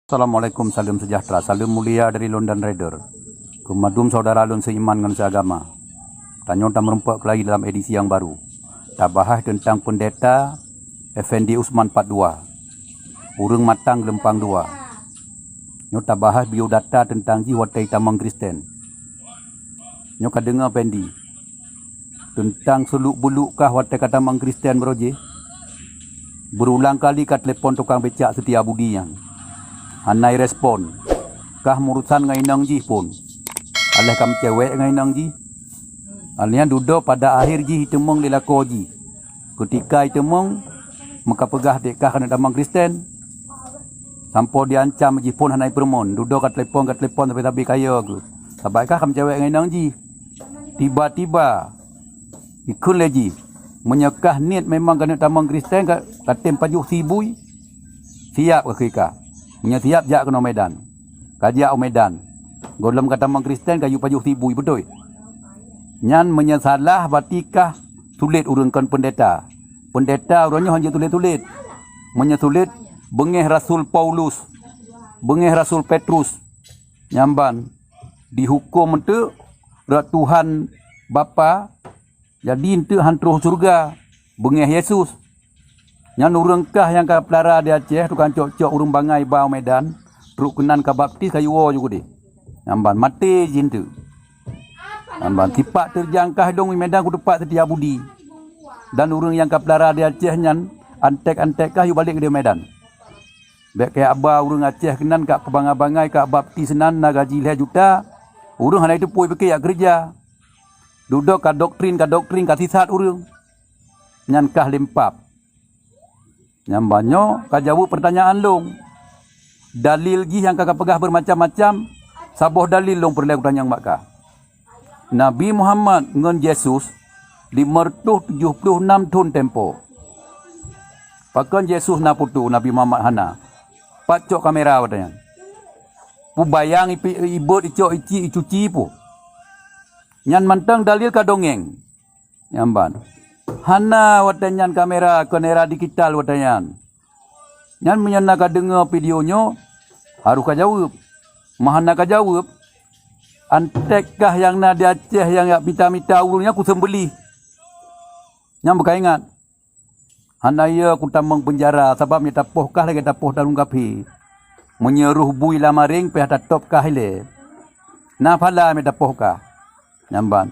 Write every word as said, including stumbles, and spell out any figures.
Assalamualaikum, salam sejahtera, salam mulia dari London Rider. Keu mandum saudara lôn seiman ngon seagama. Tanyoe tameureumpok keulai dalam edisi nyang baru. Tabahas teuntang Pendeta Effendi Usman Part dua. Ureuëng Matang Geulumpang dua. Nyoe tabahas biodata teuntang jih watée tamong Kristen. Nyoe ka deungoe Pendi. Teuntang suluk-buluk kah watée ka tamong Kristen baroe jih? Beurulang kali ka telepon tukang becak Setia Budi nyan. Hana irespon. Kah murusan ngon inong jih phon. Alah ka meucewek ngon inong jih. Alah nyan dudoe pada akhé jih iteumong lé lakoe jih. Keutika iteumong, meukapeugah dek kah keuneuk tamong Kristen. Sampoe diancam jih phon hana ipeureumeun. Dudoe ka telepon, ka telepon sabe-sabe kayée geuh. Sabab kah ka meucewek ngon inong jih. Tiba-tiba, ikheun lé jih, meunyoe kah niet memang keuneuk tamong Kristen, ka, ka tem pajoh sie bui, siap kah keu kah. Meunyoe siap, jak keunoe Medan. Ka jak u Medan. Gohlom ka tamong Kristen, ka yue pajoh sie bui, beutôi? Nyan meunyoe salah, berarti kah sulet ureuëng kon pendeta. Pendeta uroe nyoe hana jeuet tulet-tulet. Meunyoe tulet, beungéh Rasul Paulus, beungéh Rasul Petrus, nyang ban dihuköm eunteuk rot Tuhan Bapa, jadi eunteuk han troh syeuruga, beungéh Yesus. Nyan ureuëng kah nyang ka peulara di Aceh, tukang cok-cok ureuëng bangai ba u Medan, trok keunan ka baptis, ka yue woe ju keudeh. Nyang ban maté jih eunteuk. Nyang ban sipak teurjang kah dong u Medan kuteupat Setia Budi. Dan ureuëng nyang ka peulara di Aceh nyan, antek-antek kah yue balek keudeh Medan. Bék kajak ba ureuëng Aceh keunan ka keubangai-bangai ka baptis nan na gaji lhée juta, ureuëng hana jiteupeue pike jak keureuja. Dudoe ka doktrin, ka doktrin, ka sisat ureuëng. Nyan kah lempap. Nyang banyoe ka jaweueb peurtanyaan lôn. Dalil jih nyang ka kapeugah beumacam-macam, saboh dalil lôn peureulée kutanyong bak kah. Nabi Muhammad ngon Yesus lima reutôh tujoh ploh nam thon tempo. Pakon Yesus na putu, Nabi Muhammad hana? Pat cok kamera watée nyan? Pubayang ipi-, ibot icok ici icuci pu. Nyan mantong dalil ka dongeng. Nyang ban. Hana watée nyan kamera, kon era digital watée nyan. Nyan meunyoe na ka deungoe video nyoe, harôh ka jaweueb. Meuhana ka jaweueb, antek kah nyang na di Aceh nyang jak mita-mita ureuëng nyan kuseumbeulih. Nyan beukaingat. Hana yö kutamong peunjara sabab nyang tapoh kah lagée tapoh talueng kafé. Meunyoe roh bui lam aréng pih tatôb kah ilée. Na phala nyang tapoh kah. Nyang ban.